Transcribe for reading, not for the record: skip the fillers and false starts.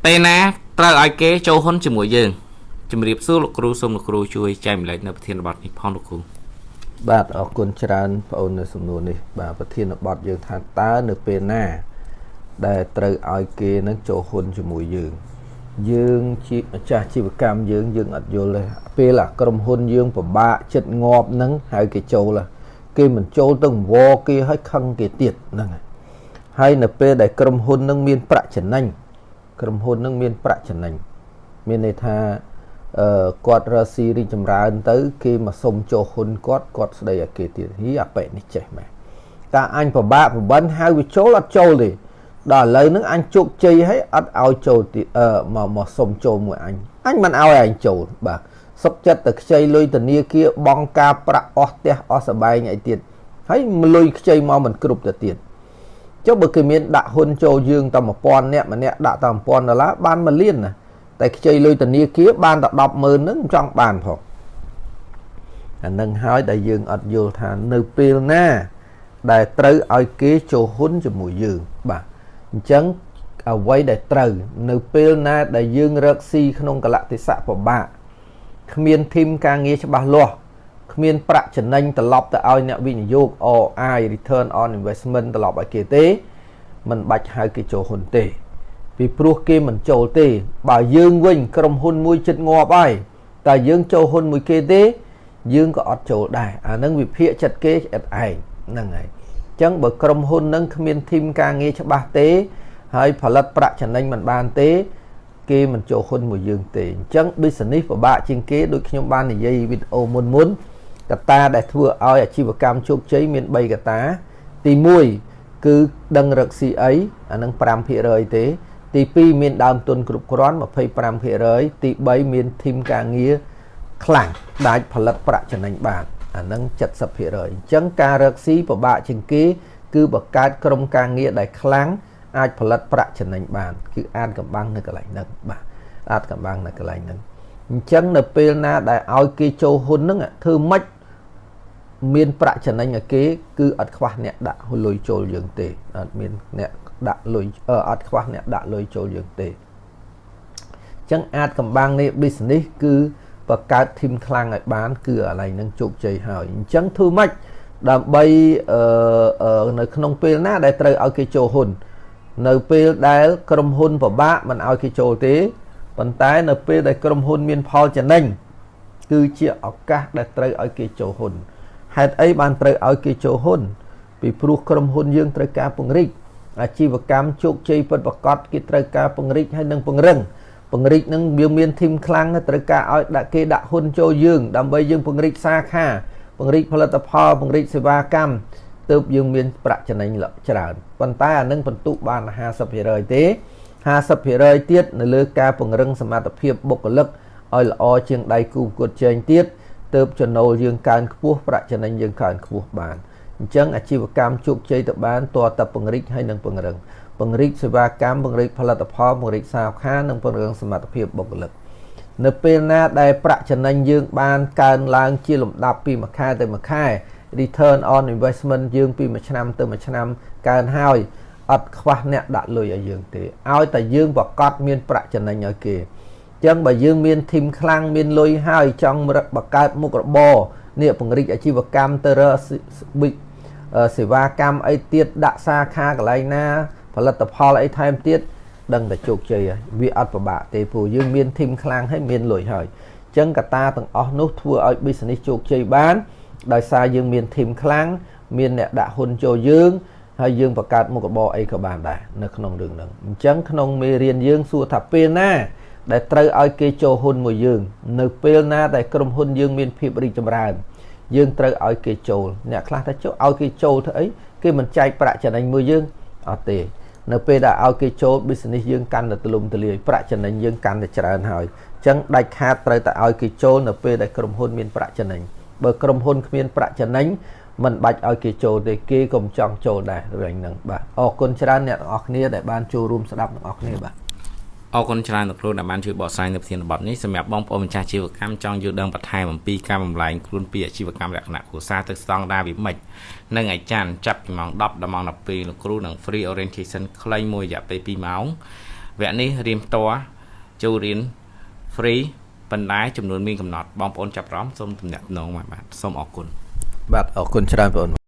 ពេលណាត្រូវឲ្យគេចូលហ៊ុនជាមួយយើងជំរាបសួរលោកគ្រូសូមលោកគ្រូជួយចែករំលែកនៅប្រធានបទនេះផងលោកគ្រូ បាទអរគុណច្រើនបងអូននៅសំណួរនេះបាទប្រធានបទយើងថាតើនៅពេលណា ដែលត្រូវឲ្យគេនឹងចូលហ៊ុនជាមួយយើងយើងជាម្ចាស់អាជីវកម្មយើងយើងអត់យល់ទេពេលអាក្រុមហ៊ុនយើងពិបាកចិត្តងាប់នឹងហៅគេចូលគេមិនចូលទៅវគេឲ្យខឹងគេទៀតហ្នឹងហើយនៅពេលដែលក្រុមហ៊ុននឹងមានប្រាក់ចំណេញក្រុមហ៊ុននឹងមានប្រាក់ចំណេញមានន័យថាអឺគាត់រកស៊ីរីកចម្រើនទៅគេមកសុំចូលហ៊ុនគាត់គាត់ស្ដីឲ្យគេទៀតហីអាប៉ែនេះចេះមែនតាអញពិបាកប្របិនហៅវាចូលអត់ចូលទេដល់ឥឡូវហ្នឹងអញជោគជ័យហើយអត់ឲ្យចូលទៀតអឺមកមកសុំចូលមួយអញអញមិនឲ្យឯងចូលបាទសុកចិត្តតែខ្ចីលុយធនាគារបង់ការប្រាក់អស់ផ្ទះអស់សបែងអីទៀតហើយលុយខ្ចីមកមិនគ្រប់ទៅទៀតចុះបើគេមានដាក់ហ៊ុនចូលយើងតែ1000នាក់ម្នាក់ដាក់តែ1000ដុល្លារបាន1លានណាតែខ្ចីលុយធនាគារបានតែ100000ហ្នឹងចង់បានផងអានឹងហើយដែលយើងអត់យល់ថានៅពេលណា ដែលត្រូវឲ្យគេចូលហ៊ុនជាមួយយើងបាទអញ្ចឹងអ្វីដែលត្រូវនៅពេលណាដែលយើងរកស៊ីក្នុងកលៈទេសៈពិបាកគ្មាន team ការងារច្បាស់លាស់គ្មានប្រាក់ចំណេញត្រឡប់ទៅឲ្យអ្នកវិនិយោគ ROI return on investment ត្រឡប់ឲ្យគេទេมันបាច់ហៅគេចូលហ៊ុនទេពីព្រោះគេមិនចូលទេបើយើងវិញក្រុមហ៊ុនមួយចិត្តងាប់ហើយតែយើងចូលហ៊ុនមួយគេទេយើងក៏អត់ចូលដែរអានឹងវិភាគចិត្តគេឥតឯងហ្នឹងហើយអញ្ចឹងបើក្រុមហ៊ុននឹងគ្មាន team ការងារច្បាស់ទេហើយផលិតប្រាក់ចំណេញមិនបានទេគេមិនចូលហ៊ុនមួយយើងទេអញ្ចឹង business ពិបាកជាងគេដូចខ្ញុំបាននិយាយវីដេអូមុនមុនកត្តាដែលធ្វើឲ្យអាជីវកម្មជោគជ័យមាន3កត្តាទី1គឺដឹងរកស៊ីអីអានឹង5%ទេទី2មានដើមទុនគ្រប់គ្រាន់25%ទី3មាន team ការងារខ្លាំងដាច់ផលិតប្រាក់ចំណេញបានអានឹង70%អញ្ចឹងការរកស៊ីពិបាកជាងគេគឺបង្កើតក្រុមការងារដែលខ្លាំងអាចផលិតប្រាក់ចំណេញបានគឺអានកំបាំងនៅកន្លែងហ្នឹងបាទអានកំបាំងនៅកន្លែងហ្នឹងអញ្ចឹងនៅពេលណាដែលឲ្យគេចូលហ៊ុនហ្នឹងធ្វើម៉េចមានប្រាក់ចំណេញឲ្យគេគឺអត់ខ្វះអ្នកដាក់លុយចូលយើងទេអត់មានអ្នកដាក់លុយអត់ខ្វះអ្នកដាក់លុយចូលយើងទេអញ្ចឹងអាចកំបាំងនេះ business គឺបង្កើត team ខ្លាំងឲ្យបានគឺកន្លែងហ្នឹងជោគជ័យហើយអញ្ចឹងធ្វើម៉េចដើម្បីអឺនៅក្នុងពេលណាដែលត្រូវឲ្យគេចូលហ៊ុននៅពេលដែលក្រុមហ៊ុនពិបាកមិនឲ្យគេចូលទេប៉ុន្តែនៅពេលដែលក្រុមហ៊ុនមានផលចំណេញគឺជាឱកាសដែលត្រូវឲ្យគេចូលហ៊ុនហេតុអីបានត្រូវឲ្យគេចូលហ៊ុនពីព្រោះក្រុមហ៊ុនយើងត្រូវការពង្រីកអាជីវកម្មជោគជ័យពិតប្រាកដគេត្រូវការពង្រីកហើយនឹងពង្រឹងពង្រីកនឹងវាមាន team ខ្លាំងត្រូវការឲ្យដាក់គេដាក់ហ៊ុនចូលយើងដើម្បីយើងពង្រីកសាខាពង្រីកផលិតផលពង្រីកសេវាកម្មទើបយើងមានប្រាក់ចំណេញច្រើនប៉ុន្តែអានឹងបន្ទុកបាន50%ទេ50%ទៀតនៅលើការពង្រឹងសមត្ថភាពបុគ្គលិកឲ្យល្អជាងដៃគូប្រកួតជែងទៀតទើបចំណូលយើងកើនខ្ពស់ប្រាក់ចំណេញយើងកើនខ្ពស់បានអញ្ចឹងអាជីវកម្មជោគជ័យទៅបានតើតពង្រីកហើយនឹងពង្រឹងពង្រីកសេវាកម្មពង្រីកផលិតផលពង្រីកសាខានិងពង្រឹងសមត្ថភាពបុគ្គលិកនៅពេលណាដែលប្រាក់ចំណេញយើងបានកើនឡើងជាលំដាប់ពីមួយខែទៅមួយខែ return on investment យើងពីមួយឆ្នាំទៅមួយឆ្នាំកើនហើយអត់ខ្វះអ្នកដាក់លុយឲ្យយើងទេឲ្យតែយើងប្រកាសមានប្រាក់ចំណេញឲ្យគេអញ្ចឹងបើយើងមាន team ខ្លាំងមានលុយហើយចង់បង្កើតមុខរបរនេះពង្រីកអាជីវកម្មទៅរកសេវាកម្មអីទៀតដាក់សាខាកន្លែងណាផលិតផលអីថែមទៀតដឹងតែជោគជ័យហើយវាអត់ពិបាកទេព្រោះយើងមាន team ខ្លាំងហើយមានលុយហើយអញ្ចឹងកត្តាទាំងអស់នោះធ្វើឲ្យ business ជោគជ័យបានដោយសារយើងមាន team ខ្លាំងមានអ្នកដាក់ហ៊ុនចូលយើងហើយយើងបង្កើតមុខរបរអីក៏បានដែរនៅក្នុងរឿងហ្នឹងអញ្ចឹងក្នុងមេរៀនយើងសួរថាពេលណាដែលត្រូវឲ្យគេចូលហ៊ុនមួយយើងនៅពេលណាដែលក្រុមហ៊ុនយើងមានភាពរីកចម្រើនយើងត្រូវឲ្យគេចូលអ្នកខ្លះថាចូលឲ្យគេចូលធ្វើអីគេមិនចែកប្រាក់ចំណេញមួយយើងអត់ទេនៅពេលដែលឲ្យគេចូល business យើងកាន់តែទូលំទូលាយប្រាក់ចំណេញយើងកាន់តែច្រើនហើយអញ្ចឹងដាច់ខាតត្រូវតែឲ្យគេចូលនៅពេលដែលក្រុមហ៊ុនមានប្រាក់ចំណេញបើក្រុមហ៊ុនគ្មានប្រាក់ចំណេញមិនបាច់ឲ្យគេចូលទេគេក៏មិនចង់ចូលដែររឿងហ្នឹងបាទអរគុណច្រើនអ្នកទាំងអស់គ្នាដែលបានចូលរួមស្ដាប់ទាំងអស់គ្នាបាទ អរគុណច្រើនលោកគ្រូដែលបានជួយបកស្រាយនៅប្រធានបទនេះសម្រាប់បងប្អូនម្ចាស់អាជីវកម្មចង់យល់ដឹងបន្ថែមអំពីការបំលែងខ្លួនពីអាជីវកម្មលក្ខណៈគ្រួសារទៅស្តង់ដារវាម៉េចនៅថ្ងៃច័ន្ទចាប់ពីម៉ោង10ដល់ម៉ោង12លោកគ្រូនឹង free orientation ខ្លីមួយរយៈពេល2ម៉ោង វគ្គនេះរៀនផ្ទាល់ចូលរៀន free ប៉ុន្តែចំនួនមានកំណត់បងប្អូនចាប់អារម្មណ៍សូមទំនាក់ទំនងមកបាទសូមអរគុណ បាទអរគុណច្រើនបងប្អូន។